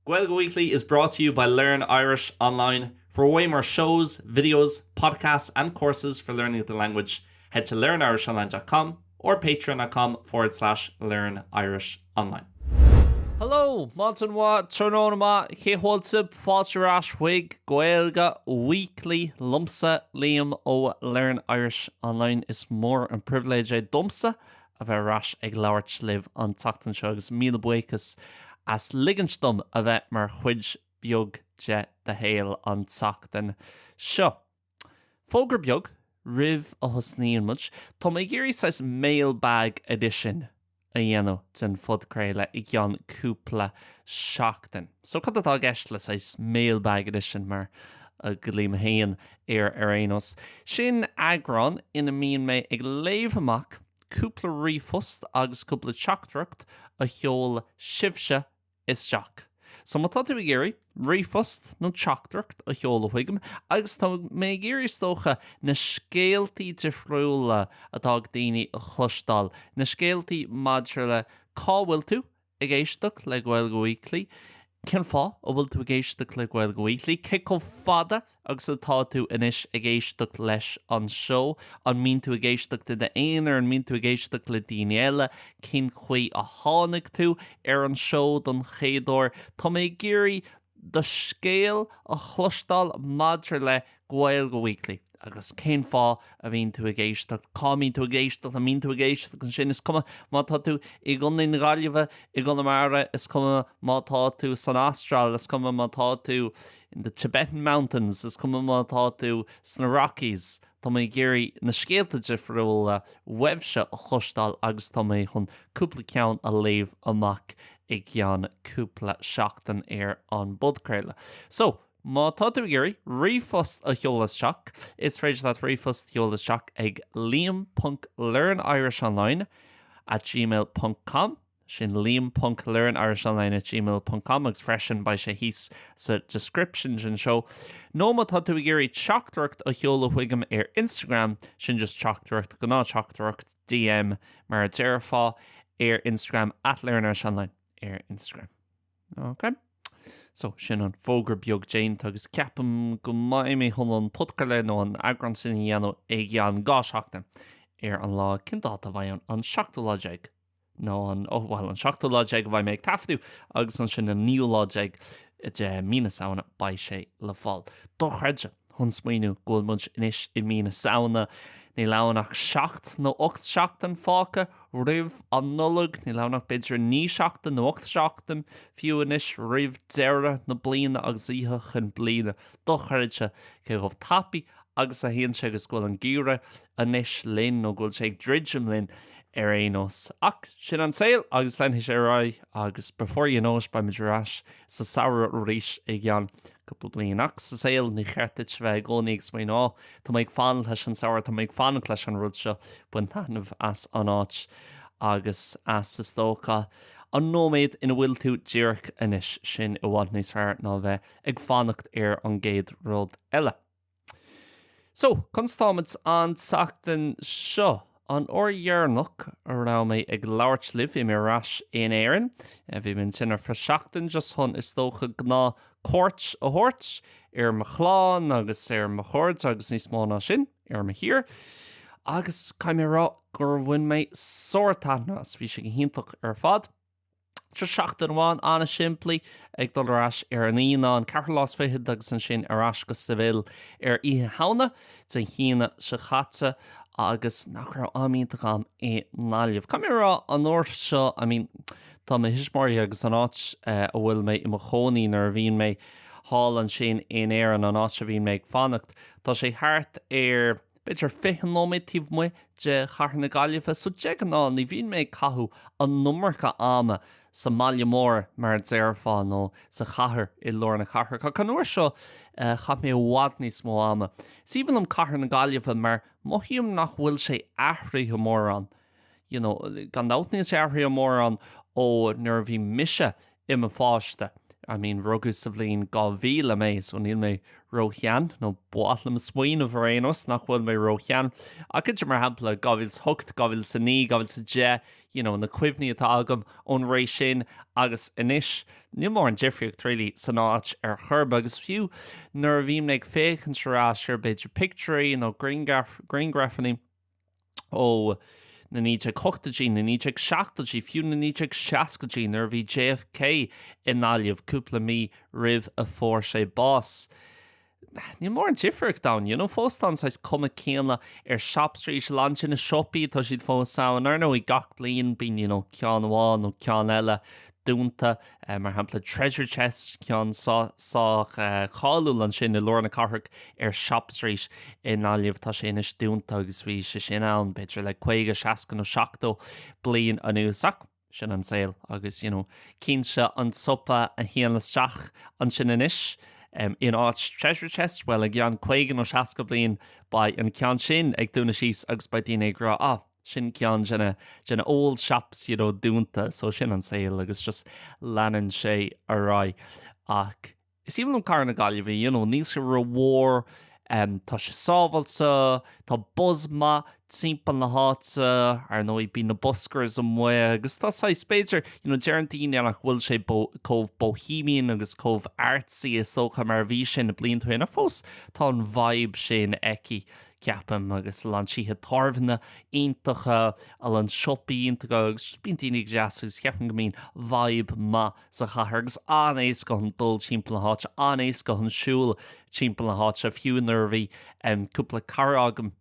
Gaeilge Weekly is brought to you by Learn Irish Online. For way more shows, videos, podcasts and courses for learning the language, head to learnirishonline.com or patreon.com forward slash learn Irish online. Hello, Maidin mhaith, tráthnóna maith, cén chaoi a bhfuil sibh, fáilte ar ais chuig Gaeilge Weekly liomsa, Liam ó Learn Irish Online. Is mór an pribhléid é domsa a bheith ar ais ag labhairt libh an tseachtain seo agus míle buíochas as ligint dom a bheith mar chuid beag de do shaol an tseachtain seo. Fógra beag roimh a thosnaíonn muid, tá mé ag iarraidh saghas mailbag edition a dhéanamh den phodchraoladh i gceann cúpla seachtain. So cad atá i gceist le saghas mailbag edition mar a ghlaoim féin air ar aon nós? Sin eagrán ina mbíonn mé ag léamh amach cúpla ríomhphost agus cúpla teachtaireacht a sheol sibhse isteach. So má tá tú ag iarraidh ríomhphost nó teachtaireacht a sheoladh chuigam, agus tá mé ag iarraidh is dócha na scéaltaí difriúla atá ag daoine a chloisteáil, na scéaltaí maidir le cá bhfuil tú ag éisteacht le Gaeilge Weekly, cén fáth a bhfuil tú ag éisteacht le Gaeilge Weekly, cé chomh fada agus atá tú anois ag éisteacht leis an seó, an mbíonn tú ag éisteacht i d'aonar, an mbíonn tú ag éisteacht le daoine eile, cén chaoi a tháinig tú ar an seó don chéad uair. Tá mé ag iarraidh do scéal a chloisteáil maidir le Gaeilge Weekly agus cén fáth a bhíonn tú ag éisteacht, cá mbíonn tú ag éisteacht, an mbíonn tú ag éisteacht ansin, is cuma má tá tú i gContae na Gaillimhe, i gConamara, is cuma má tá tú san Astráil, is cuma má tá tú in the Tibetan Mountains, is cuma má tá tú sna Rockies, tá mé ag iarraidh na scéalta difriúla uaibhse a chloisteáil agus tá mé chun cúpla ceann a léamh amach i gceann cúpla seachtain ar an bpodchraoladh. So, má tá tú ag iarraidh ríomhphost a sheoladh isteach, is féidir leat ríomhphost a sheoladh isteach ag liam ponc learnirishonline at gmail ponc com, sin liam ponc learnirishonline at gmail ponc com agus freisin beidh sé thíos sa description den seó. Nó má tá tú ag iarraidh teachtaireacht a sheoladh chuigam ar Instagram, sin just teachtaireacht, gnáth-teachtaireacht, DM mar a déarfá, ar Instagram at learnirishonline ar Instagram. Ok. So, sin an fógra beag déanta agus ceapaim go mbeidh mé chun an podchraoladh nó an eagrán sin a dhéanamh i gceann 2 seachtain ar an lá, cén dáta a bheidh ann? An seachtú lá déag nó an, oh, bhuel, an seachtú lá déag a bheidh mé ag taifeadadh agus ansin an naoú lá déag de mí na Samhna beidh sé le fáil. Dochreidte chun smaoineamh go bhfuil muid anois i mí na Samhna. Níl ann ach seacht nó 8 seachtain fágtha roimh an Nollaig, níl ann ach b'fhéidir 9 seachtain nó 8 seachtain fiú anois roimh deireadh na bliana agus Oíche Chinn Bliana. Dochreidte cé chomh tapaidh agus a théann sé agus go bhfuil an geimhreadh anois linn nó go bhfuil sé ag druidim linn ar aon nós. Ach sin an saol agus leanfaidh sé ar aghaidh agus before you know it beimid ar ais sa samhradh arís i gceann cúpla bliain. Ach sa saol ní cheart duit a bheith i gcónaí ag smaoineamh 'á, tá mé ag fanacht leis an samhradh, tá mé ag fanacht leis an rud seo', bain taitneamh as an áit agus as is dócha an nóiméad ina bhfuil tú díreach anois, sin i bhfad níos fearr ná bheith ag fanacht ar an gcéad rud eile. So, conas táimid an tseachtain seo? An uair dheireanach a raibh mé ag labhairt libh, bhí mé ar ais in Éirinn. Bhí mé ansin ar feadh seachtain just chun, is dócha, gnáth cuairt a thabhairt ar mo chlann agus ar mo chairde agus níos mó ná sin, ar mo thír. Agus caithfidh mé a rá gur bhain mé sár taitneamh as, bhí sé go hiontach ar fad. Just seachtain amháin, an-simplí, ag dul ar ais ar an Aoine an ceathrú lá is fichead agus ansin ar ais go Seville ar Oíche Shamhna Dé hAoine seo caite agus nach raibh am iontach agam i nGaillimh. Caithfidh mé a rá an uair seo, I mean, tá mo thuismitheoirí agus an áit a bhfuil mé i mo chónaí nuair a bhíonn mé thall ansin in Éirinn, an áit a bhíonn mé ag fanacht, tá sé thart ar b'fhéidir 20 nóiméad taobh amuigh de chathair na Gaillimhe, so de ghnáth ní bhíonn mé ag caitheamh an iomarca ama sa mbaile mór mar a déarfá nó sa chathair i lár na cathrach ach an uair seo chaith mé i bhfad níos mó ama. Is aoibhinn liom cathair na Gaillimhe mar mothaím nach bhfuil sé athraithe mórán, you know, gan dabht níl sé athraithe mórán ó nuair a bhí mise i mo pháiste. I mean rugadh sa bhliain 2000 mé so níl mé ró-shean, nó ba mhaith liom smaoineamh ar aon nós nach bhfuil mé ró-shean, ach idir mar shampla 2008, 2009, 2010, you know na cuimhní atá agam ón ré sin agus anois, níl mórán difríocht really san áit ar chor ar bith agus fiú nuair a bhím ag féachaint ar ais ar b'fhéidir pictiúirí nó grianghrafanna, ó na 1980idí, na 1970idí, fiú na 1960idí nuair a bhí JFK i nGaillimh cúpla mí roimh a fuair sé bás. Níl mórán difríocht ann, you know, fós tá an saghas cuma céanna ar Shop Street, a lán de na siopaí tá siad fós ann, ar ndóigh gach bliain bíonn, you know, ceann amháin nó ceann eile dúnta. Mar shampla, Treasure Chest, ceann sách cáiliúil ansin i lár na cathrach ar Shop Street i nGaillimh, tá sé anois dúnta agus bhí sé sin ann b'fhéidir le 50, 60 nó 70 bliain anuas. Ach sin an saol agus, you know, cinnte an siopa a théann isteach ansin anois in áit Treasure Chest, bhuel i gceann 50 nó 60 bliain beidh an ceann sin ag dúnadh síos agus beidh daoine ag rá, ah, Sin ceann de na, de na old shops, you know, dúnta, so sin an saol agus just leanann sé ar aghaidh. Ach is aoibhinn liom Cathair na Gaillimhe, you know, níl sé rómhór, em, tá sé sábháilte, tá buzz maith timpeall na háite, ar ndóigh bíonn na buskers amuigh agus tá saghas, b'fhéidir, you know, deireann daoine nach bhfuil sé bo, chomh bohemian agus chomh artsy is dócha mar a bhí sé na blianta ó shin ach fós tá an vibe sin aici. ceapaim, agus a lán tithe tábhairne iontacha, a lán siopaí iontacha agus just bíonn daoine go deas agus ceapaim go mbíonn vibe maith sa chathair agus an-éasca chun dul timpeall na háite, an-éasca chun siúl timpeall na háite, fiú nuair a bhí cúpla cara agam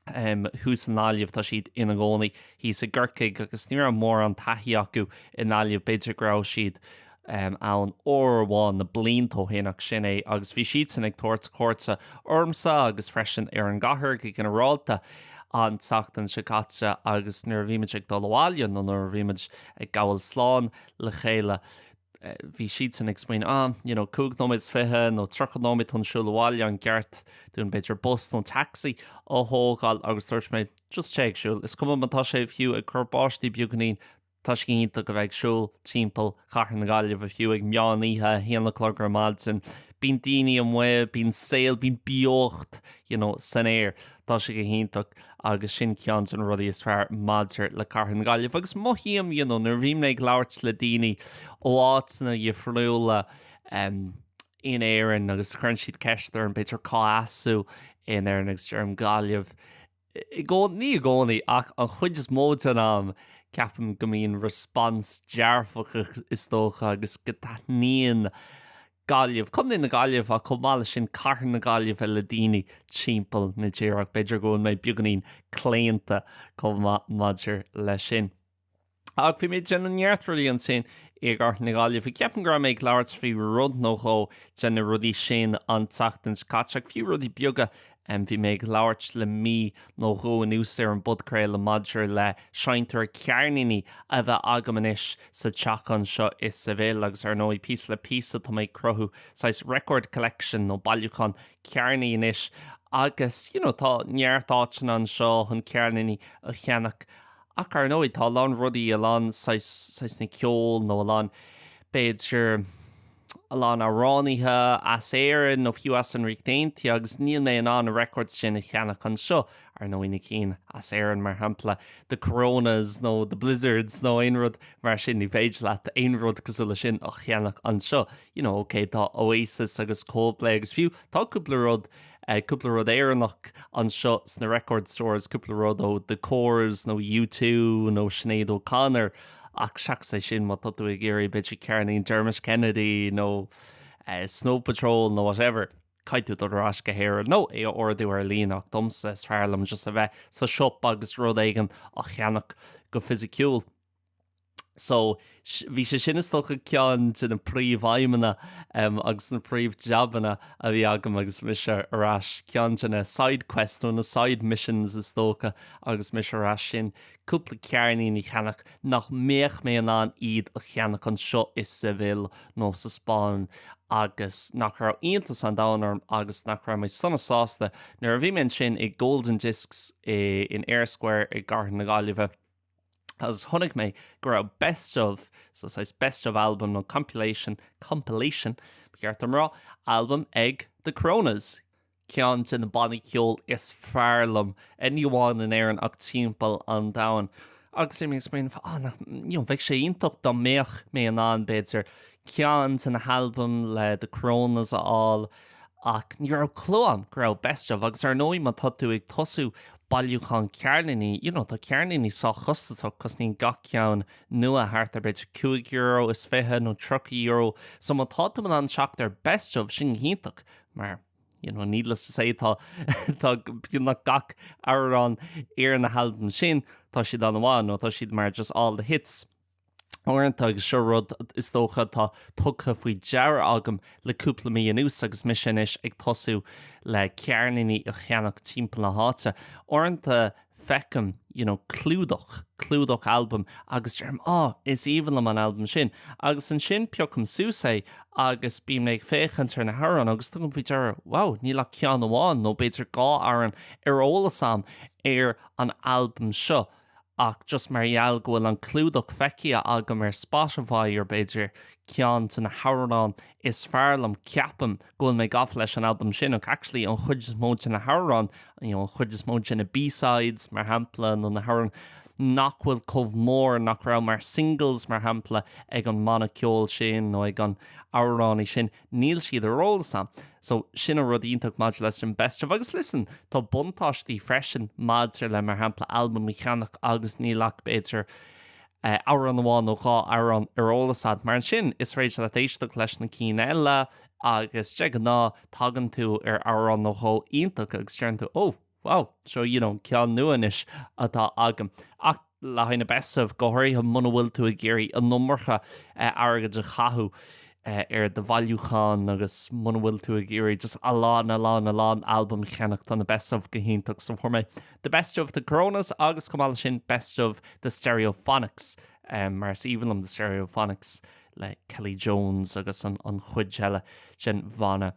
thuas i nGaillimh, tá siad ina gcónaí thíos i gCorcaigh agus ní raibh mórán taithí acu i nGaillimh, b'fhéidir go raibh siad ann uair amháin na blianta ó shin ach sin é agus bhí siadsan ag tabhairt cuairte ormsa agus freisin ar an gcathair go ginearálta an tseachtain seo caite agus nuair a bhí muid ag dul abhaile nó nuair a bhí muid ag gabháil slán le chéile bhí siadsan ag smaoineamh ah you know 5 nóiméad is 20 nó 30 nóiméad chun siúl abhaile an gceart dúinn b'fhéidir bus nó taxi a thógáil agus dúirt mé just téigh ag siúl is cuma má tá sé fiú ag cur báistí beagáinín Tá sé go hiontach a bheith ag siúl timpeall chathair na Gaillimhe, fiú ag meán oíche, a haon a chlog ar maidin. Bíonn daoine amuigh, bíonn saol, bíonn beocht, you know, san aer. Tá sé go hiontach agus sin ceann de na rudaí is fearr maidir le cathair na Gaillimhe. Agus mothaím, you know, nuair a bhím ag labhairt le daoine ó áiteanna dhifriúla em, in Éirinn agus cuireann siad ceist orm, b'fhéidir cá as thú in Éirinn agus deirim Gaillimh. I gcónaí, ní i gcónaí, ach an chuid is mó den am, ceapaim go mbíonn response dearfach is dócha agus go dtaitníonn Gaillimh, Contae na Gaillimhe ach chomh maith leis sin cathair na Gaillimhe le daoine timpeall na tíre ach b'fhéidir go bhfuil mé beagáinín claonta chomh maith maidir leis sin. Ach bhí mé ag déanamh neart rudaí ansin i gcathair na Gaillimhe. Ceapaim go raibh mé ag labhairt faoi rud nó dhó de na rudaí sin an tseachtain seo caite, ach fiú rudaí beaga. Bhí mé ag labhairt le mí nó dhó anuas ar an bpodchraoladh maidir le seinnteoir ceirníní a bheith agam anois sa teach anseo i Seville agus ar ndóigh píosa le píosa tá mé ag cruthú saghas record collection nó bailiúchán ceirníní anois agus you know tá neart áiteanna anseo chun ceirníní a cheannach Ach ar ndóigh, tá a lán rudaí, a lán saghas, saghas na ceoil nó a lán, b'fhéidir, a lán amhránaithe as Éirinn nó fiú as an Ríocht Aontaithe agus níl mé in ann na records sin a cheannach anseo, ar ndóigh na cinn as Éirinn mar shampla, The Coronas nó The Blizzards nó aon rud mar sin, ní féidir leat aon rud cosúil leis sin a cheannach anseo. You know, ok, tá Oasis agus Coldplay agus fiú tá cúpla rud Cúpla rud Éireannach anseo sna record stores, cúpla rud ó The Corrs nó U2 nó Sinéad O'Connor ach seachas é sin má tá tú ag iarraidh b'fhéidir ceirnín Dermot Kennedy nó Snow Patrol nó whatever, caithfidh tú dul ar ais go hÉirinn nó é a ordú ar líne ach domsa is fearr liom just a bheith sa siopa agus rud éigin á cheannach go fisiciúil. So, bhí sé sin is dócha ceann de na príomhaidhmeanna agus na príomhjabanna a bhí agam agus mise ar ais, ceann de na side quests nó na side missions is dócha agus mise ar ais sin, cúpla ceirnín a cheannach nach mbeadh mé in ann iad a cheannach anseo i Seville nó sa Spáinn agus nach raibh iontas an domhain orm agus nach raibh mé sona sásta nuair a bhí mé ansin i Golden Discs in Eyre Square i gcathair na Gaillimhe. Agus chonaic mé go raibh best of, so saghas best of album nó compilation, compilation ba cheart dom rá, albam ag The Coronas, ceann de na bannaí ceoil is fearr liom, ní amháin in Éirinn ach timpeall an domhain. Agus bhí mé ag smaoineamh, ah, nach, you know, bheadh sé iontach dá mbeadh mé in ann, b'fhéidir, ceann de na halbaim le The Coronas a fháil ach ní raibh clue agam go raibh best of agus ar ndóigh má tá tú ag tosú bailiúchán ceirníní, you know, tá ceirníní sách costasach, cosnaíonn gach ceann nua thart ar b'fhéidir €25 nó €30, so má tá tú in ann teacht ar best of, sin go hiontach mar, you know, needless to say tá tá beagnach gach amhrán ar na halbaim sin, tá siad an-mhaith nó tá siad mar just all the hits. Uaireanta, agus seo rud is dócha atá tugtha faoi deara agam le cúpla mí anuas agus mise anois ag tosú le ceirníní a cheannach timpeall na háite, uaireanta feicim you know clúdach, clúdach albaim agus deirim ah, is aoibhinn liom an albam sin agus ansin piocaim suas é agus bím ag féachaint ar na hamhráin agus tugaim faoi deara wow, níl ach ceann amháin nó b'fhéidir dhá amhrán ar eolas a'm ar an albam seo. ach just mar gheall go bhfuil an clúdach feicthe agam ar Spotify or b'fhéidir ceann de na hamhráin is fearr liom, ceapaim go bhfuil mé gafa leis an albam sin ach actually an chuid is mó de na hamhráin, you know, an chuid is mó de na B-sides mar shampla nó na hamhráin nach bhfuil chomh mór, nach raibh mar singles mar shampla ag an mbanna ceoil sin nó ag an amhránaí sin, Níl siad ar eolas a'm. So, sin an rud iontach maidir leis an best of. Agus listen, tá buntáistí freisin maidir le, mar shampla, albam a cheannach agus níl ach, b'fhéidir, amhrán amháin nó dhá amhrán ar eolas a'd. Mar ansin, is féidir leat éisteacht leis na cinn eile agus de ghnáth tagann tú ar amhrán nó dhó iontach agus deireann tú, oh, wow, seo, you know, ceann nua anois atá agam. Ach le haghaidh na best of, go háirithe muna bhfuil tú ag iarraidh an iomarca airgid a chaitheamh ar do bhailiúchán agus muna bhfuil tú ag iarraidh just a lán, a lán, a lán albam a cheannach, tá na best of go hiontach. So fuair mé the best of The Coronas agus chomh maith leis sin best of The Stereophonics, mar is aoibhinn liom The Stereophonics le Kelly Jones agus an chuid eile den bhanna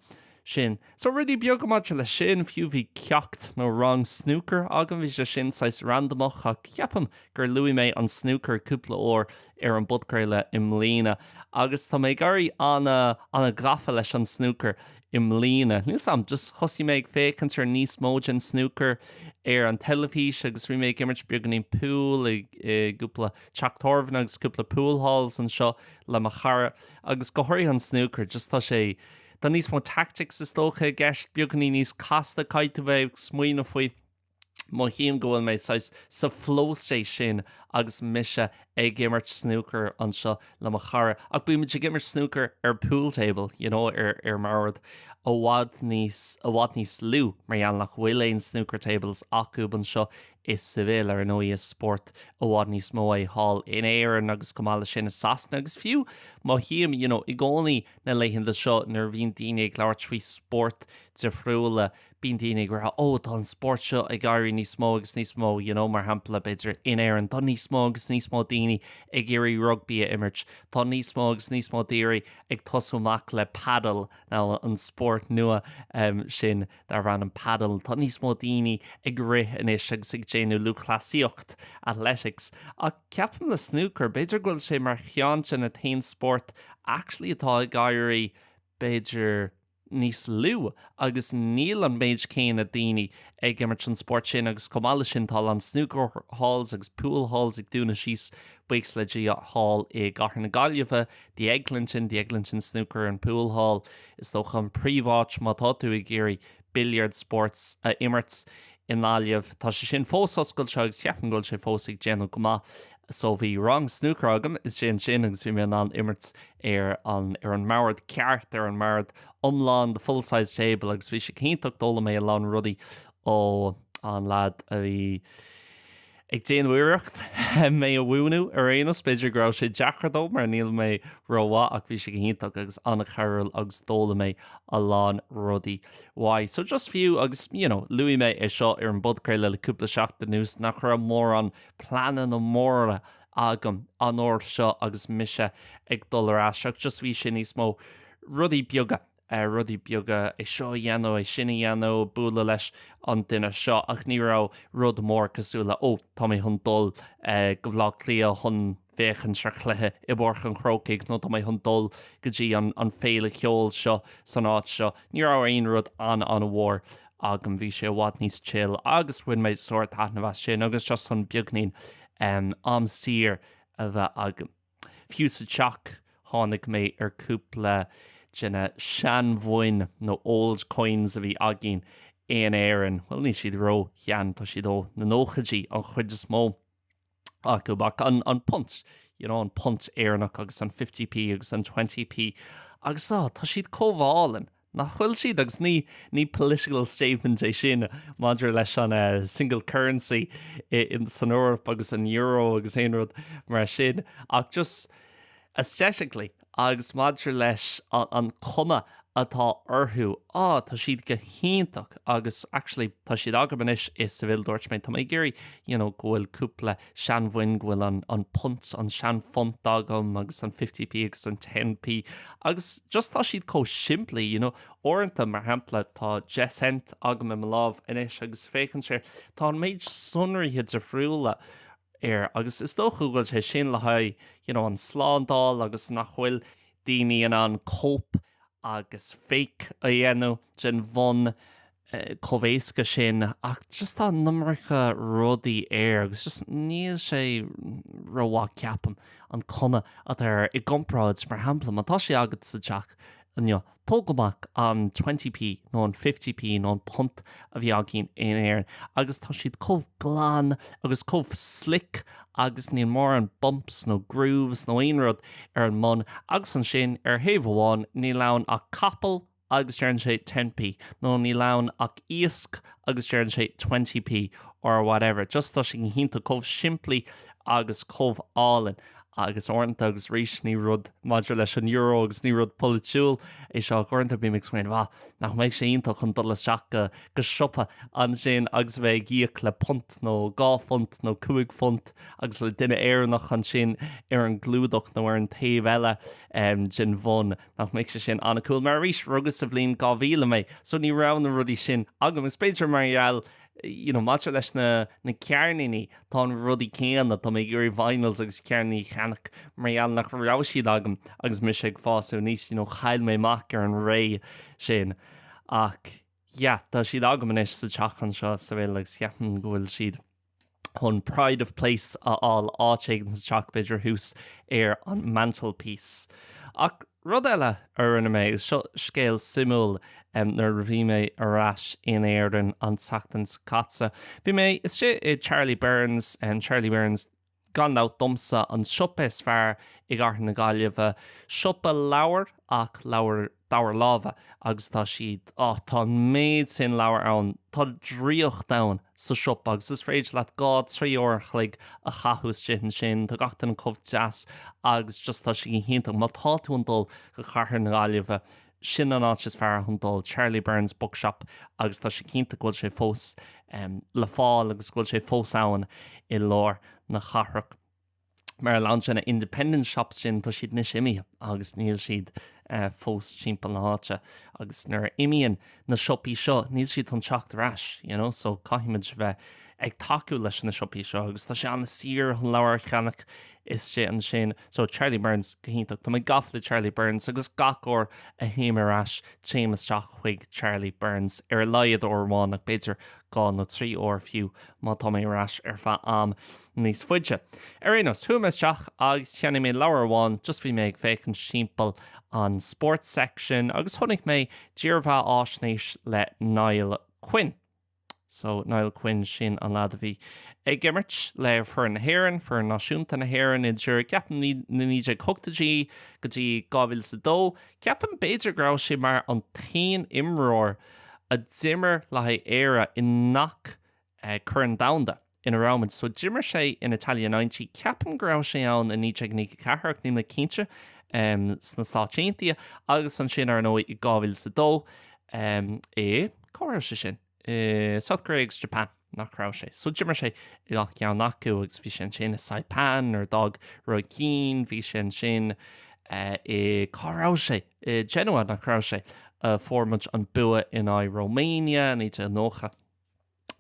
sin. So rudaí beaga maidir leis sin, fiú bhí ceacht nó rang snúcair agam, bhí sé sin saghas randamach ach ceapaim gur luaigh mé an snúcar cúpla uair ar an bpodchraoladh i mbliana agus tá mé ag éirí ana, ana gafa leis an snúcar i mbliana. Níl 's a'm, just thosaigh mé ag féachaint ar níos mó den snúcar ar an teilifís agus bhí mé ag imirt beagáinín pool i gcúpla teach tábhairne agus cúpla pool halls anseo le mo chara agus go háirithe an snúcar, just tá sé, Tá níos mó tactics is dócha i gceist, beagáinín níos casta, caithfidh tú bheith ag smaoineamh faoi. Mothaím go bhfuil mé saghas sa flow state sin agus mise ag imirt snúcair anseo le mo chara. Ach bímid ag imirt snúcair ar pool table, you know, ar ar mbord i bhfad níos, i bhfad níos lú mar gheall nach bhfuil aon snooker tables acu anseo i Seville. Ar ndóigh is spórt i bhfad níos mó é thall in Éirinn agus chomh maith leis sin i Sasana agus fiú mothaím, you know, i gcónaí Na laethanta seo nuair a bhíonn daoine ag labhairt faoi spóirt difriúla, bíonn daoine ag rá 'Ó, tá an spórt seo ag éirí níos mó agus níos mó', you know, mar shampla, b'fhéidir in Éirinn, tá níos mó agus níos mó daoine ag iarraidh rugbaí a imirt, tá níos mó agus níos mó daoine ag tosú amach le padel, nó an spórt nua sin darb ainm padel, tá níos mó daoine ag rith anois agus ag déanamh lúthchleasaíocht, athletics. Ach ceapaim le snúcar, b'fhéidir go bhfuil sé mar cheann de na t-aon spórt actually atá ag éirí b'fhéidir níos lú agus níl an méid céanna daoine ag imirt an spórt sin agus chomh maith leis sin tá a lán snooker halls agus pool halls ag dúnadh síos, buíochas le Dia, thall i gcathair na Gaillimhe, The Eglinton, The Eglinton Snooker and Pool Hall is dócha an príomháit má tá tú ag iarraidh billiard sports a imirt i nGaillimh. Tá sé sin fós oscailte agus ceapaim go bhfuil sé fós ag déanamh go maith. So bhí rang snúcair agam istigh ansin agus bhí mé in ann imirt ar an ar an mbord ceart, ar an mbord iomlán, the full size table agus bhí sé go hiontach, d'fhoghlaim mé a lán rudaí ó an leaid a bhí ag déanamh iarracht mé a mhúineadh ar aon nós. B'fhéidir go raibh sé deacair dó mar níl mé rómhaith ach bhí sé go hiontach agus an-chabhrúil agus d'fhoghlaim mé a lán rudaí uaidh. So just fiú agus you know luaigh mé é seo ar an bpodchraoladh le cúpla seachtain anuas nach raibh mórán pleananna móra agam an uair seo agus mise ag dul ar ais ach just bhí sé níos mó rudaí beaga. rudaí beaga, é seo a dhéanamh, é sin a dhéanamh, bualadh leis an duine seo ach ní raibh rud mór cosúil le 'Ó, tá mé chun dul go Bhaile Átha Cliath chun féachaint ar chluiche i bPáirc an Chrócaigh nó tá mé chun dul go dtí an féile cheoil seo san áit seo. Ní raibh aon rud an-an-mhór agam, bhí sé i bhfad níos chill agus bhain mé sórt taitneamh as sin agus just chun beagnín am saor a bheith agam. Fiú sa teach tháinig mé ar cúpla de na seanbhoinn nó old coins a bhí againn in Éirinn. Bhuel níl siad ró-shean, tá siad ó na nóchaidí an chuid is mó acu ach an an punt, you know, an punt Éireannach agus an 50p agus an 20p agus á, tá siad chomh álainn. Nach bhfuil siad? Agus ní ní political statement é sin maidir leis an single currency san Eoraip agus an euro agus aon rud mar sin ach just aesthetically agus maidir leis an chuma atá orthu, á, tá siad go hiontach agus actually tá siad agam anois i Seville, dúirt mé, tá mé ag iarraidh you know go bhfuil cúpla seanbhoinn, go bhfuil an an punt, an seanphunt agam agus an 50p agus an 10p agus just tá siad chomh simplí, you know. Uaireanta, mar shampla, tá 10 cent agam i mo lámh anois agus féachaint air, tá an méid sonraithe difriúla air agus is dócha go bhfuil sé sin le haghaidh, you know, an slándáil agus nach bhfuil daoine in ann cóip agus fake a dhéanamh den bhonn chomh éasca sin ach just tá an iomarca rudaí air agus just níl sé rómhaith ceapaim an cuma atá air i gcomparáid mar shampla má tá sé agat sa teach inniu tóg amach an 20p nó an 50p nó an punt a bhí againn in Éirinn agus tá siad chomh glan agus chomh slick agus níl mórán bumps nó grooves nó aon rud ar an mbonn agus ansin ar thaobh amháin níl ann ach capall agus deireann sé 10p nó níl ann ach iasc agus deireann sé 20p or whatever. Just tá sé go hiontach chomh simplí agus chomh álainn agus uaireanta agus arís ní rud maidir leis an euro agus ní rud polaitiúil é seo ach uaireanta bím ag smaoineamh ah nach mbeidh sé iontach chun dul isteach go go siopa ansin agus a bheith ag íoc le punt nó £2 nó £5 agus le duine Éireannach ansin ar an gclúdach nó ar an taobh eile den bhonn. Nach mbeadh sé sin an-cool? Mar arís, rugadh sa bhliain 2000 mé, so ní raibh na rudaí sin agam. Is b'fhéidir mar gheall, you know, maidir leis na, na ceirníní, tá na rudaí céanna, tá mé ag iarraidh vinyls agus ceirníní a cheannach mar gheall nach raibh siad agam agus mise ag fás aníos, you know, chaill mé amach ar an ré sin. Ach, yeah, tá siad agam anois sa teach anseo i Seville agus ceapaim go bhfuil siad chun pride of place a fháil áit éigin sa teach, b'fhéidir thuas ar an mantelpiece. Ach rud eile a rinne mé, agus seo scéal suimiúil, nuair a bhí mé ar ais in Éirinn an tseachtain seo caite, bhí mé istigh i Charlie Byrne's, Charlie Byrne's, gan dabht domsa, an siopa is fearr i gcathair na Gaillimhe, siopa leabhar ach leabhar dara láimhe agus tá siad, á, tá an méid sin leabhar ann, tá draíocht ann sa siopa agus is féidir leat dhá, trí uair an chloig a chaitheamh istigh ansin, tá gach duine chomh deas agus just tá sé go hiontach. Má tá tú ag dul go cathair na Gaillimhe, sin an áit is fearr chun dul, Charlie Byrne's Bookshop agus tá sé cinnte go bhfuil sé fós le fáil agus go bhfuil sé fós ann i lár na cathrach. Mar a lán de na independent shops sin, tá siad anois imithe agus níl siad fós timpeall na háite agus nuair a imíonn na siopaí seo, níl siad chun teacht ar ais, you know, so caithfimid a bheith ag tacú leis na siopaí seo agus tá sé an-saor chun leabhar a cheannach istigh ansin. So Charlie Byrne's go hiontach. Tá mé gafa le Charlie Byrne's agus gach uair a théim ar ais téim isteach chuig Charlie Byrne's ar a laghad uair amháin ach b'fhéidir dhá nó trí uair fiú má tá mé ar ais ar feadh am níos faide. Ar aon nós, chuaigh mé isteach agus cheannaigh mé leabhar amháin, just bhí mé ag féachaint timpeall an sports section agus chonaic mé dírbheathaisnéis le Niall Quinn. So, Niall Quinn, sin an leaid a bhí ag imirt le foireann na hÉireann, foireann náisiúnta na hÉireann idir, ceapaim, na 1980idí go dtí 2002. Ceapaim b'fhéidir go raibh sé mar an t-aon imreoir a d'imir le haghaidh Éire i ngach Corn Domhanda ina raibh muid. So d'imir sé in Italia 90, ceapaim go raibh sé ann i 1994 ach níl mé cinnte, sna Stáit Aontaithe agus ansin ar ndóigh i 2002 i, cá raibh sé sin? I South Korea agus Japan, nach raibh sé? So d'imir sé i gach ceann acu agus bhí sé ansin i Saipan nuair a d'fhág Roy Keane, bhí sé ansin i, cá raibh sé? I Genoa, nach raibh sé? a fuair muid an bua in aghaidh Romania, 1990.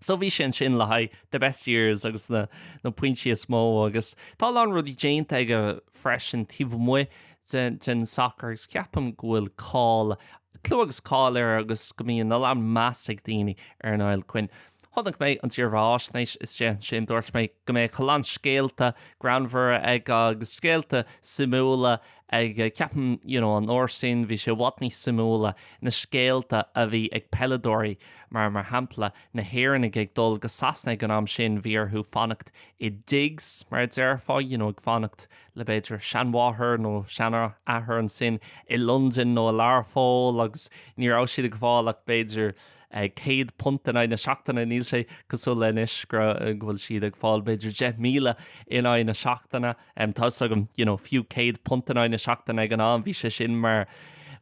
So bhí sé ansin le haghaidh the best years agus na na pointí is mó agus tá a lán rudaí déanta aige freisin taobh amuigh den den sacar agus ceapaim go bhfuil cáil, clú agus cáil air agus go mbíonn a lán meas ag daoine ar Niall Quinn. Chonaic mé an dírbheatháisnéis istigh ansin, dúirt mé go mbeadh a lán scéalta greannmhara aige agus scéalta suimiúla aige. Ceapaim, you know, an uair sin bhí sé i bhfad níos suimiúla na scéalta a bhí ag peileadóirí mar, mar shampla, na hÉireannaigh ag dul go Sasana ag an am sin, bhí orthu fanacht i digs, mar a déarfá, you know, ag fanacht le b'fhéidir seanmháthair nó seanathair ansin i Londain nó i Learpholl agus ní raibh siad ag fáil ach b'fhéidir £100 in aghaidh na seachtaine, níl sé cosúil le anois go bhfuil siad ag fáil b'fhéidir 10,000 in aghaidh na seachtaine. Tá 'fhios agam, you know, fiú £100 in aghaidh na seachtaine ag an am, bhí sé sin mar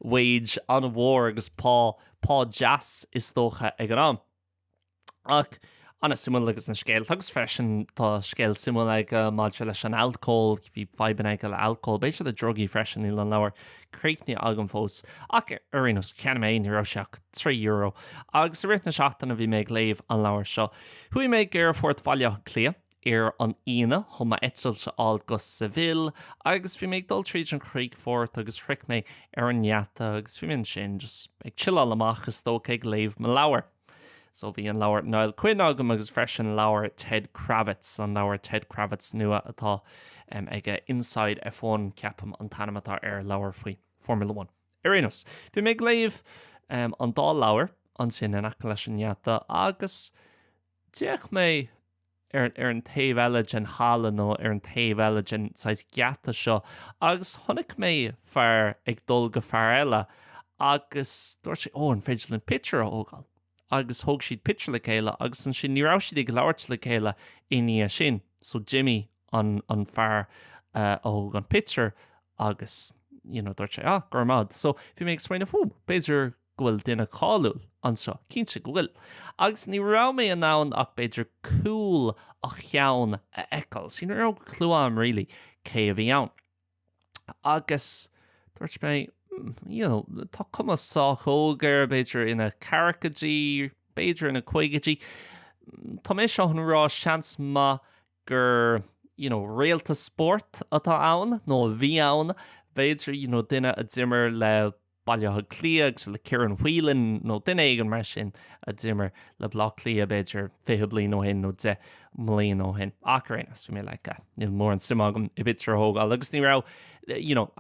wage an-mhór agus pá, pá deas is dócha ag an am. Ach an-suimiúil agus na scéalta agus freisin tá scéal suimiúil aige maidir leis an alcól, bhí fadhbanna aige le alcól, b'fhéidir le drugaí freisin, níl an leabhar críochnaithe agam fós. Ach ar aon nós, cheannaigh mé é, ní raibh sé ach €3. Agus i rith na seachtaine bhí mé ag léamh an leabhair seo. Chuaigh mé go Aerfort Bhaile Átha Cliath ar an Aoine chun m'eitilt a fháil go Seville agus bhí mé ag dul tríd an chríochfort agus shroich mé ar an ngeata agus bhí mé ansin just ag chilleáil amach is dócha ag léamh mo leabhar. So bhí an leabhar Niall Quinn agam agus freisin leabhar Ted Kravitz, an leabhar Ted Kravitz nua atá aige Inside F1 ceapaim an t-ainm atá air, leabhar faoi Formula One. Ar aon nós, bhí mé ag léamh an dá leabhar ansin in aice leis an ngeata agus d'fhéach mé ar ar an taobh eile den halla nó ar an taobh eile den saghas geata seo agus chonaic mé fear ag dul go fear eile agus dúirt sé 'Ó, an féidir linn pictiúr a thógáil? Agus thóg siad pictiúr le chéile agus ansin ní raibh siad ag labhairt le chéile i ndiaidh sin so d'imigh an an fear a thóg an pictiúr agus you know dúirt sé 'Ah, go raibh maith agat'. So bhí mé ag smaoineamh 'Ó, b'fhéidir go bhfuil duine cáiliúil anseo, cinnte go bhfuil. Agus ní raibh mé in ann ach b'fhéidir cúl a cheann a fheiceáil, so ní raibh clue agam really cé a bhí ann. Agus dúirt mé, you know, tá cuma sách óg air, b'fhéidir ina ceathrachaidí, b'fhéidir ina caogaidí. Tá mé seo chun rá seans maith gur you know réalta spóirt atá ann, nó a bhí ann, b'fhéidir, you know, duine a d'imir le Baile Átha Cliath agus le Ciarán Whelan nó duine éigin mar sin a d'imir le Baile Átha Cliath b'fhéidir 20 bliain ó shin nó 10 mbliana ó shin. Ach ar aon nós, bhí mé like, ah, níl mórán suim agam i bpictiúr a thógáil agus ní raibh, you know,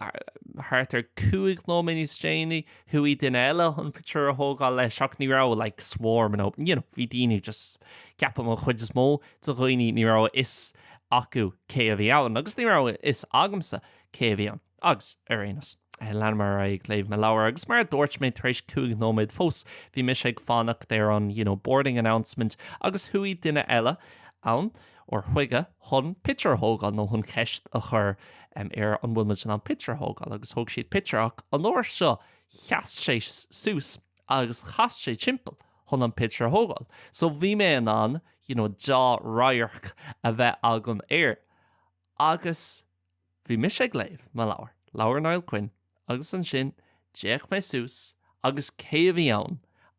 thart ar 5 nóiméad níos déanaí, chuaigh duine eile chun pictiúr a thógáil leis ach ní raibh like swarm nó, you know, bhí daoine just, ceapaim an chuid is mó de dhaoine ní raibh a fhios acu cé a bhí ann agus ní raibh a fhios agamsa cé a bhí ann. Agus, ar aon nós, leanamar ar aghaidh ag léamh mo leabhar agus mar a dúirt mé tar éis 5 nóiméad fós bhí mise ag fanacht ar an you know boarding announcement agus chuaigh duine eile ann or chuige chun pictiúr a thógáil nó chun ceist a chur air an bhfuil muid in ann pictiúr a thógáil agus thóg siad pictiúr ach an uair seo sheas sé suas agus chas sé timpeall chun an pictiúr a thógáil so bhí mé in ann you know deá-radharc a bheith agam air agus Bhí mise ag léamh mo leabhar, leabhar Niall Quinn, agus ansin d'fhéach mé suas agus cé a bhí ann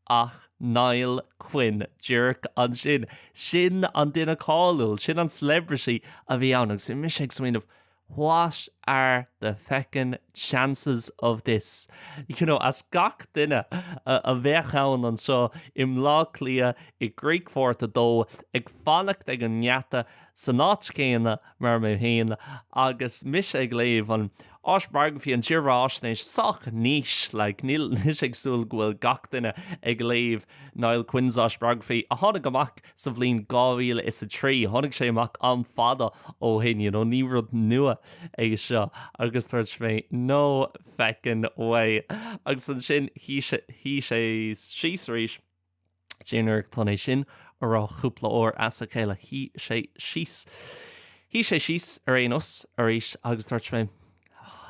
ach Niall Quinn díreach ansin. Sin an duine cáiliúil, sin an celebrity a bhí ann agus bhí mise ag smaoineamh what are the feckin' chances of this? You know, as gach duine a bheadh ann anseo i mBleá Cliath i gCríochfort 2 ag fanacht ag an ngeata san áit chéanna mar mé féin agus mise ag léamh an autobiography, an dírbheathaisnéis sách niche, like, níl mise ag súil go bhfuil gach duine ag léamh Niall Quinn's autobiography a tháinig amach sa bhliain 2003, tháinig sé amach am fada ó shin, you know, ní rud nua é seo agus dúirt mé no feckin' way agus ansin shuigh sé síos arís. Déan iarracht chun é sin a rá cúpla uair as a chéile. Shuigh sé síos. Shuigh sé síos ar aon nós arís agus dúirt mé,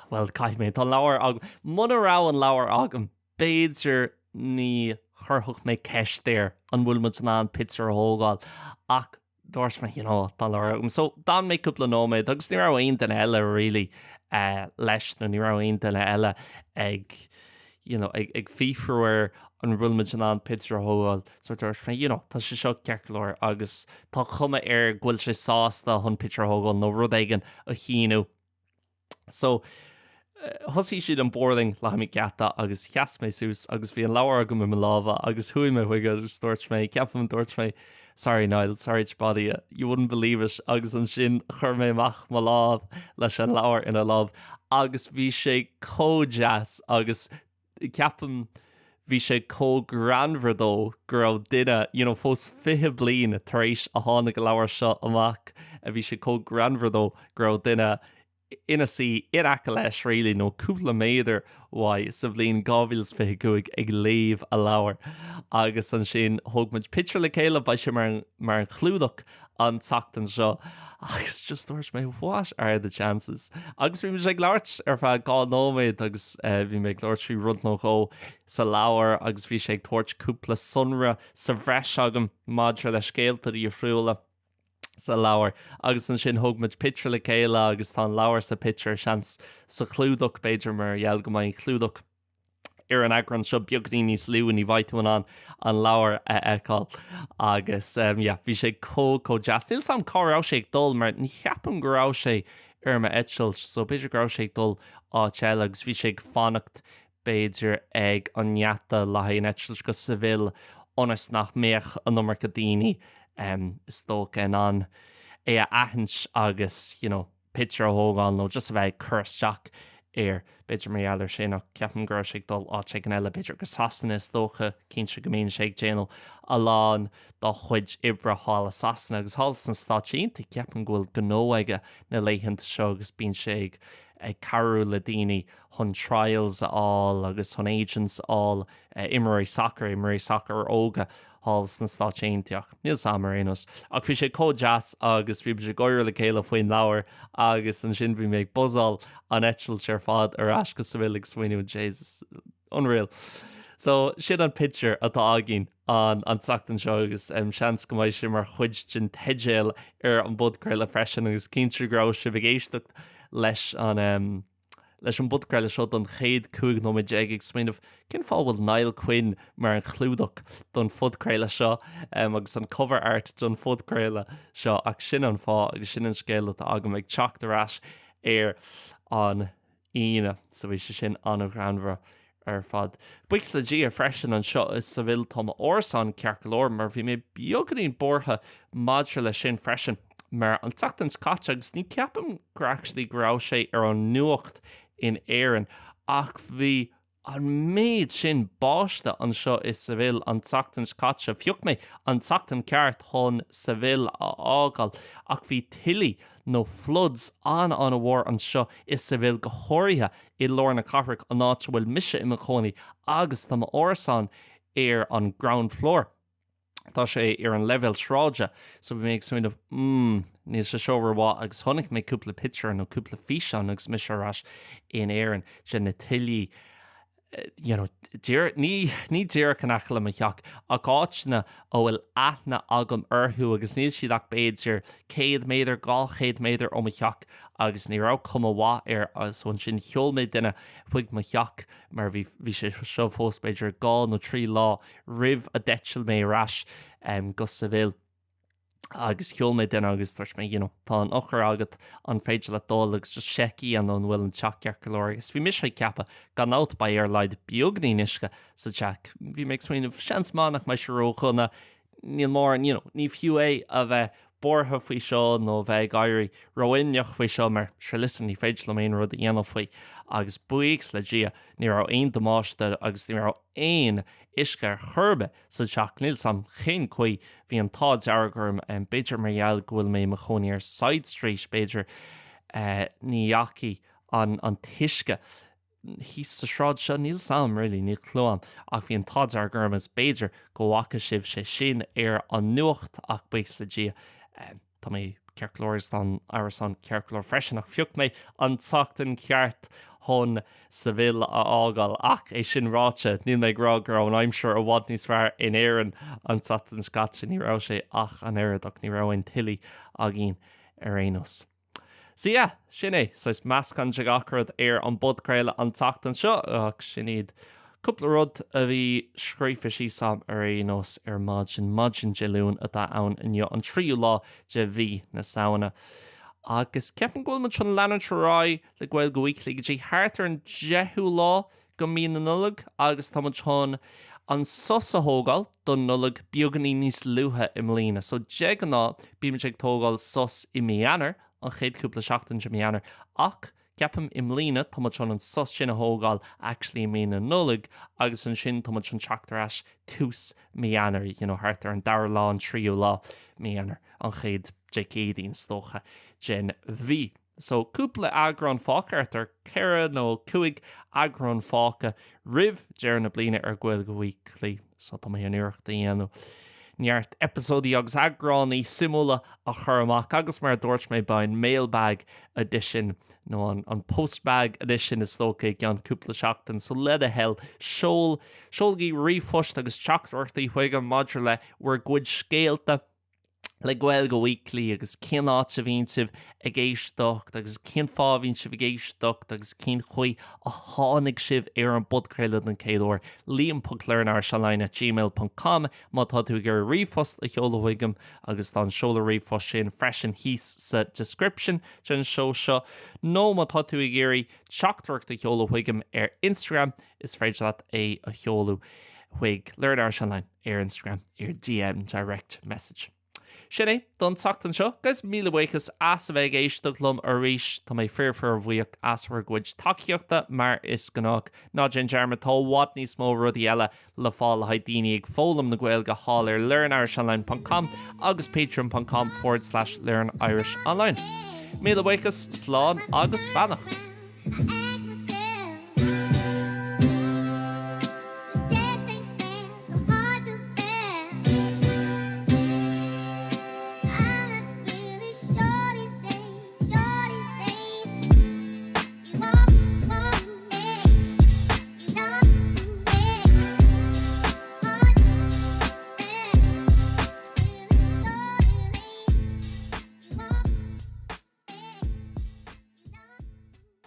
Bhuel, caithfidh mé, tá an leabhar agam. Muna raibh an leabhar agam, b'fhéidir ní chuirfeadh mé ceist air an bhfuil muid in ann pictiúr a thógáil ach dúirt mé, you know, tá an leabhar agam. So, d'fhan mé cúpla nóiméad agus ní raibh aon duine eile really leis nó ní raibh aon duine eile ag, you know, ag, ag fiafrú air an bhfuil muid in ann pictiúr a thógáil, so dúirt mé, you know, tá sé seo ceart go leor agus tá cuma air go bhfuil sé sásta chun pictiúr a thógáil nó rud éigin a shíniú. So, thosaigh siad an boarding le haghaidh an geata agus sheas mé suas agus bhí an leabhar agam i mo lámha agus chuaigh mé chuige agus dúirt mé, ceapaim, dúirt mé, sorry Niall, sorry to bother you, you wouldn't believe it agus ansin chuir mé amach mo lámh leis an leabhar ina lámh agus bhí sé chomh deas agus ceapaim bhí sé chomh greannmhar dó go raibh duine, you know, fós 20 bliain tar éis a tháinig an leabhar seo amach, bhí sé chomh greannmhar dó go raibh duine ina suí in aice leis really nó cúpla méadar uaidh sa bhliain 2025 ag léamh a leabhair agus ansin thóg muid pictiúr le chéile, beidh sé mar mar an chlúdach an tseachtain seo agus just dúirt mé what are the chances? Agus bhí muid ag labhairt ar feadh 2 nóiméad agus bhí mé ag labhairt faoi rud nó dhó sa leabhar agus bhí sé ag tabhairt cúpla sonra sa bhreis agam maidir le scéalta difriúla sa leabhar agus ansin thóg muid pictiúr le chéile agus tá an leabhar sa pictiúr, seans sa chlúdach b'fhéidir mar gheall go mbeidh an clúdach ar an eagrán seo beagainín níos lú ní bheidh tú in ann an leabhar a fheiceáil agus yeah bhí sé chomh chomh deas. Níl 's a'm cá raibh sé ag dul mar ní cheapaim go raibh sé ar m'eitilt so b'fhéidir go raibh sé ag dul áit eile agus bhí sé ag fanacht b'fhéidir ag an ngeata le haghaidh an eitilt go Seville ionas nach mbeadh an iomarca daoine is dócha in ann é a aithint agus you know pictiúr a thógáil nó just a bheith ag cur isteach air. B'fhéidir mar gheall air sin ach ceapaim go raibh sé ag dul áit éigin eile, b'fhéidir go Sasana is dócha, cinnte go mbíonn sé ag déanamh a lán dá chuid oibre thall i Sasana agus thall sna Stáit Aontaithe ceapaim go bhfuil gnó aige na laethanta seo agus bíonn sé ag ag cabhrú le daoine chun trials a fháil agus chun agents a fháil, imreoirí sacair, imreoirí sacair óga thall sna Stáit Aontaithe ach níl 's a'm ar aon nós. Ach bhí sé chomh deas agus bhí muid ag gáire le chéile faoin leabhar agus ansin bhí mé ag buzzáil an eitilt ar fad ar ais go Seville ag smaoineamh Jesus, unreal. So sin an pictiúr atá againn an an tseachtain seo agus um, seans go mbeidh sé mar chuid den teideal ar an bpodchraoladh freisin agus cinnte go raibh sibh ag éisteacht leis an um, leis an bpodchraoladh seo don chéad 15 nóiméad ag smaoineamh cén fáth a bhfuil Niall Quinn mar an chlúdach don phodchraoladh seo agus an cover art don phodchraoladh seo ach sin an fáth agus sin an scéal atá agam ag teacht ar ais ar an Aoine so bhí sé sin an-ghreannmhar ar fad. Buíochas le Dia freisin anseo i Seville tá m'árasán ceart go leor mar bhí mé beagáinín buartha maidir leis sin freisin mar an tseachtain seo caite agus ní ceapaim gur actually go raibh sé ar an nuacht in Éirinn ach bhí an méid sin báiste anseo i Seville an tseachtain seo caite. Phioc mé an tseachtain ceart chun Seville a fhágáil ach bhí tuillí nó floods an-an-mhór anseo i Seville go háirithe i lár na cathrach, an áit a bhfuil mise i mo chónaí agus tá m'árasán ar an ground floor, tá sé ar an leibhéal sráide, so bhí mé ag smaoineamh mm, níl sé seo rómhaith agus chonaic mé cúpla pictiúr nó cúpla físeán agus mise ar ais in Éirinn de na tuillí you know, ní, ní díreach in aice le mo theach ach áiteanna a bhfuil aithne agam orthu agus níl siad ach b'fhéidir 100 méadar, 200 méadar ó mo theach agus ní raibh cuma mhaith air so ansin sheol mé duine chuig mo theach mar bhí, bhí sé seo fós b'fhéidir 2 nó 3 lá roimh a d'eitil mé ar ais go Seville. agus sheol mé duine agus dúirt mé you know tá an eochair agat an féidir leat dul agus just seic a dhéanamh an bhfuil an teach ceart go leor agus bhí mise ag ceapadh gan dabht beidh ar a laghad beagainín uisce sa teach. Bhí mé ag smaoineamh seans maith nach mbeidh sé ródhona níl mórán you know ní fiú é a bheith buartha faoi seo nó a bheith ag éirí ró-imníoch faoi seo mar sure listen ní féidir liom aon rud a dhéanamh faoi agus buíochas le Dia ní raibh aon damáiste agus ní raibh aon uisce ar chor ar bith sa teach. Níl 's a'm cén chaoi, bhí an t-ádh dearg orm, b'fhéidir mar gheall go bhfuil mé i mo chónaí ar side street, b'fhéidir ní dheachaigh an an t-uisce thíos sa sráid seo, níl 's a'm really, níl clue a'm, ach bhí an t-ádh dearg orm is b'fhéidir go bhfaca sibh sé sin ar an nuacht ach buíochas le Dia. Tá mé ceart go leor agus tá an árasán ceart go leor freisin ach phioc mé an tseachtain ceart chun Seville a fhágáil. Ach é sin ráite, níl mé ag rá go raibh an aimsir i bhfad níos fearr in Éirinn an tseachtain seo caite, ní raibh sé ach an oiread ach ní raibh aon tuillí againn ar aon nós. So yeah, sin é, saghas meascán de gach rud ar an bpodchraoladh an tseachtain seo ach sin iad. Cúpla rud a bhí scríofa síos agam ar aon nós ar maidin, maidin Dé Luain atá ann inniu, an tríú lá de mhí na Samhna. Agus ceapaim go bhfuil muid chun leanúint ar aghaidh le Gaeilge Weekly go dtí thart ar an deichiú lá de mhí na Nollag agus tá muid chun an sos a thógáil don Nollaig beagáinín níos luaithe i mbliana. So de ghnáth bímid ag tógáil sos i mí Eanáir, an chéad chúpla seachtain de mhí Eanáir, ach Ceapaim i mbliana tá muid chun an sos sin a thógáil actually i mí na Nollag agus ansin tá muid chun teacht ar ais tús mí Eanáir, you know thart ar an dara lá, an tríú lá mí Eanáir, an chéad Dé Céadaoin is dócha den mhí. So cúpla eagrán fágtha, thart ar ceithre nó cúig eagrán fágtha roimh deireadh na bliana ar Gaeilge Weekly. So tá mé chun iarracht a dhéanamh neart eipeasóidí agus eagránaí suimiúla a chur amach agus mar a dúirt mé beidh an mailbag edition nó an an postbag edition is dócha i gceann cúpla seachtain so le do thoil seol seolaigí ríomhphost agus teachtaireachtaí chuigam maidir le bhur gcuid scéalta le Gaeilge Weekly agus cén áit a bhíonn sibh ag éisteacht agus cén fáth a bhíonn sibh ag éisteacht agus cén chaoi a tháinig sibh ar an bpodchraoladh den chéad uair. Liam.learnirishonline at gmail ponc com má tá tú ag iarraidh ríomhphost a sheoladh chuigam agus tá an seoladh ríomhphost sin freisin thíos sa description den seó seo nó má tá tú ag iarraidh teachtaireacht a sheoladh chuigam ar Instagram is féidir leat é a sheoladh chuig Learn Irish Online. ar Instagram ar DM, direct message. Sin é don tseachtain seo. Guys, míle buíochas as a bheith ag éisteacht liom arís. Tá mé fíor fíor bhuíoch as bhur gcuid tacaíochta mar is gnách. Ná déan dearmad, tá i bhfad níos mó rudaí eile le fáil le haghaidh daoine ag foghlaim na Gaeilge thall ar learnirishonline ponc com agus patreon ponc com forward slash learnirishonline. Míle buíochas, slán agus beannacht.